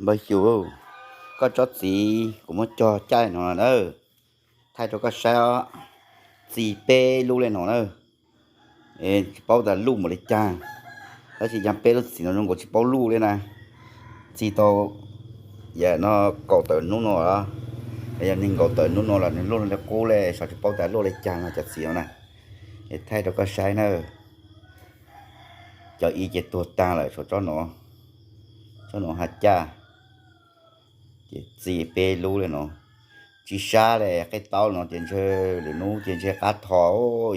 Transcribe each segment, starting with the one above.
Npawg Xyu, koj tsob txiv kuv muab cog caij no na, thaij rau koj saib os. Txi peb lub li no na, tsis paub tas luj npaum li cas, tab sis yog peb lub txiv no zoo nkaus tsis paub luj li na. Txi tau yam no kaum tawm hnub no los, yog nees nkaum tawm hnub no los nws luj li qub li, xyov tsis paub tas luj li cas no cov txiv no na. Es thaij rau koj saib na. Cov ib ces tuag tag lawm, tshuav tsob no, tsob no ha caj. Ces txi peb lub li no, tsis sab li qeb taub no ces ntshe lwm hnub ces ntshe qab tho,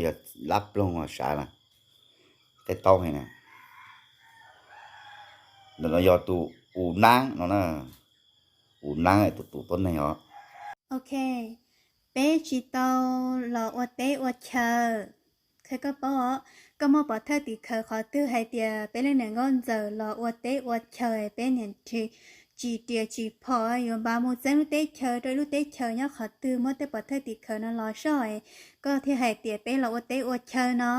yog lab ploog sav na, qeb taub heev na. Ntawm no yog tus u nab no na, u nab tus tus tuab neeg os. Ok, peb tsis tau los ua teb ua chaw. Qhia koj paub os, koj muaj pov thawj tim khawv qhov twg hais tias peb leej niam nkauj ntxawm los ua teb ua chaw, peb niam tsis riam tsis phom yuav npaj mus txeeb lub teb chaws rau ib lub teb chaws nyob qhov twg, muaj tej pov thawj tim khawv no los soj, koj thiaj hais tias peb los ua teb ua chaw no.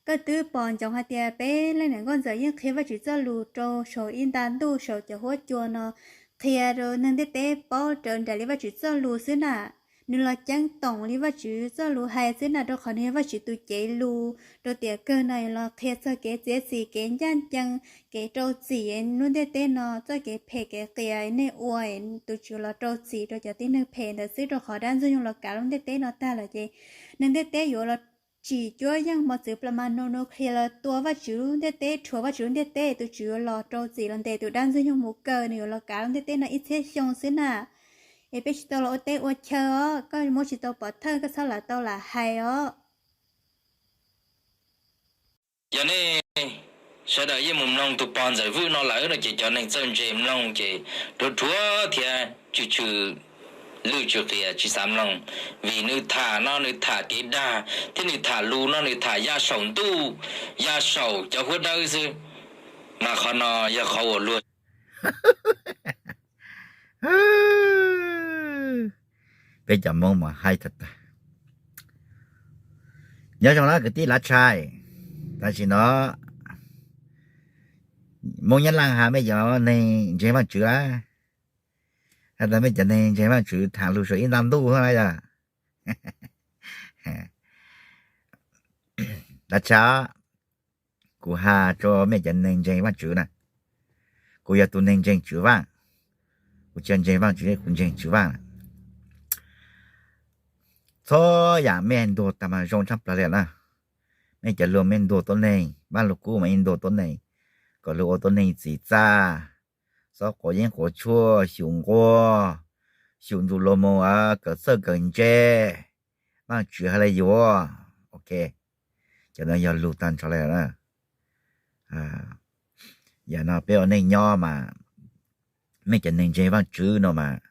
Koj twb pom ntsoov hais tias peb leej niam nkauj ntxawm yeej qhia Vajtswv txoj lus rau saum ib nta ntuj saum cov huab cua no, qhia rau neeg ntiaj teb paub raws nraim li Vajtswv txoj lus xwb na. Nws los ceeb toom li Vajtswv txoj lus hais xwb na, rau qhov nws yog Vajtswv tus cev lus rau tiam kawg no los qhia txog kev txiav txim, kev ncaj ncees, kev rau txim lub ntiaj teb no, txoj kev phem kev qias nej ua, tus Tswv los rau txim rau cov tib neeg phem ntawd xwb, rau qhov dab ntxwg nyoog los kav lub ntiaj teb no tag lawm ces neeg ntiaj teb yuav los tsim cuab yeej mos txwv plas mas no nuclear los tua Vajtswv lub ntiaj teb, rhuav Vajtswv lub ntiaj teb, tus Tswv yuav los rau txim los ntes tus dab ntxwg nyoog mus kaw, nws yuav los kav lub ntiaj teb no ib txhiab xyoo xwb na. Es peb tsis tau los ua teb ua chaw os, koj muab tsis tau pov thawj koj txhob lam tau lam hais os. Yog nej sawv daws yeej mus mloog tus pog Ntxawm Vwj no lawm no ces cov neeg txawj ntse mloog ces dhuav dhuav thiab tsw tsw lwj tsw qias tsis xav mloog, vim nws tham no nws tham kev dag thiab nws tham lus no nws tham ya saum ntuj ya saum cov huab dawb xwb, mas qhov no yog qhov uas luag Peb cov Hmoob mas haib tag tag. Nyob zoo na kwv tij lav tshais, tam sim no Hmoob Nyab Laj has mej cov neeg ntseeg Vaajtswv lawm, has tas mej cov neeg ntseeg Vaajtswv tham lug saum ib nta ntuj na yog. Lav tshais, kuv has rua mej cov neeg ntseeg Vaajtswv na, kuv yog tug neeg ntseeg Tswv Vaaj, kuv tsis yog ntseeg Vaajtswv, kuv ntseeg Tswv Vaaj. Txhua yaam mej ntuas tag mas zoo tshaj plawg li na. Mej cov lug mej ntuas tuab neeg, Vaaj Lug Kub mas yeej ntuas tuab neeg kom lug ua tuab neeg txim txaj, txhob quav yeeb quav tshuaj, xyum nquag, xyum ntsum luas moog, kawm txawj kawm ntse, Vaajtswv has le yuav. Ok, cov no yog lug tag nrho li na. Yaam no peb ua neej nyob mas, mej cov neeg ntseeg Vaajtswv no mas,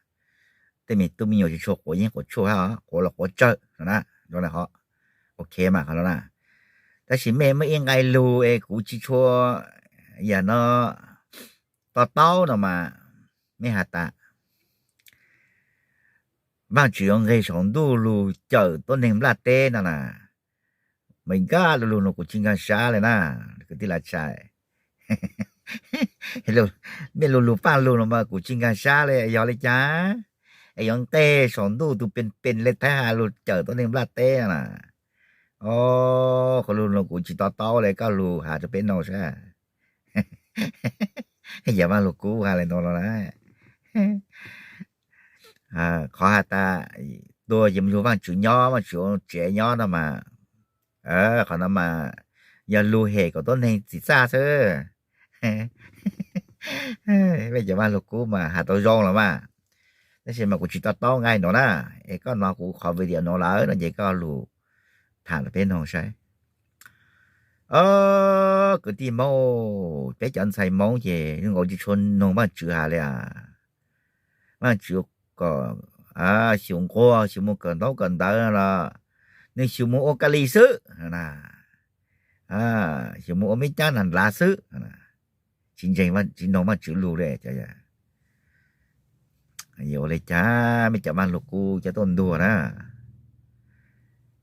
tej me tub me nyuam tsis tshua quav yeeb quav tshuaj hab, quav los quav tsawg no na, zoo le hov. Ok mas qhov no na, tab sis mej muaj ib nqai lug es kuv tsis tshua, yaam no to taub no mas, mej has tas Vaajtswv yuav nqeg saum ntuj lug cawm tuab neeg nplaj teb no na, mas nkag lug lug no kuv tsis nkag sab li na, kwv tij lav tshais. Mej lug lug paaj lug no mas kuv tsis nkag sab li, yog li cas es yuav nqeg saum ntuj tug pes pes le Thaib has lug cawm tuab neeg nplaj teb na? O, qhov lug no kuv tsis to taub li, koj lug has rua peb noog sab. Yog Vaaj Lug Kub has le no los na, qhov has tas tuag ces moog lug Vaajtswv nyob, Vaajtswv ua tsev nyob no mas, qhov no mas yog lug hem kom tuab neeg txim txaj xwb. Mej cov Vaaj Lug Kub mas has tau zoo los mas, tab sis mas kuv tsis to taub nqai no na, es koj nov kuv qhov video no lawm no ces koj lug tham rua peb noog saib. O, kwv tij Hmoob, peb cov ntxhais Hmoob ces zoo nkaus tsis tshua noog Vaajtswv has li as. Vaajtswv kom xyum nquag, xyum moog kawm ntaub kawm ntawv los nwg xyum moog ua kali xwb, xyum moog ua meb cab nag nlav xwb, tsis ntseeg, tsis noog Vaajtswv lug li. Ua le caag mej cov Vaaj Lug Kub cov tuaj ntuag na,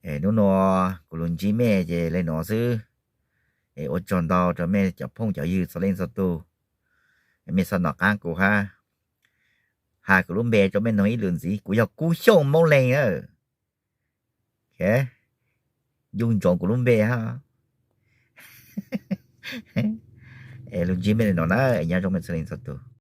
es nub nua kuv lug ntsib mej ces le nuav xwb. Es ua tsaug ntau rua mej cov phooj cov ywg txhua leej txhua tug, mej txhob nov qaab kuv hab. has kuv lub npe rau mej noog ib lwm ntxiv, kuv yog Kub Xyooj Moob Leeg na. Yuj ntsoov kuv lub npe hab. Es lug ntsib mej le nuav na, nyob zoo mej txhua leej txhua tug.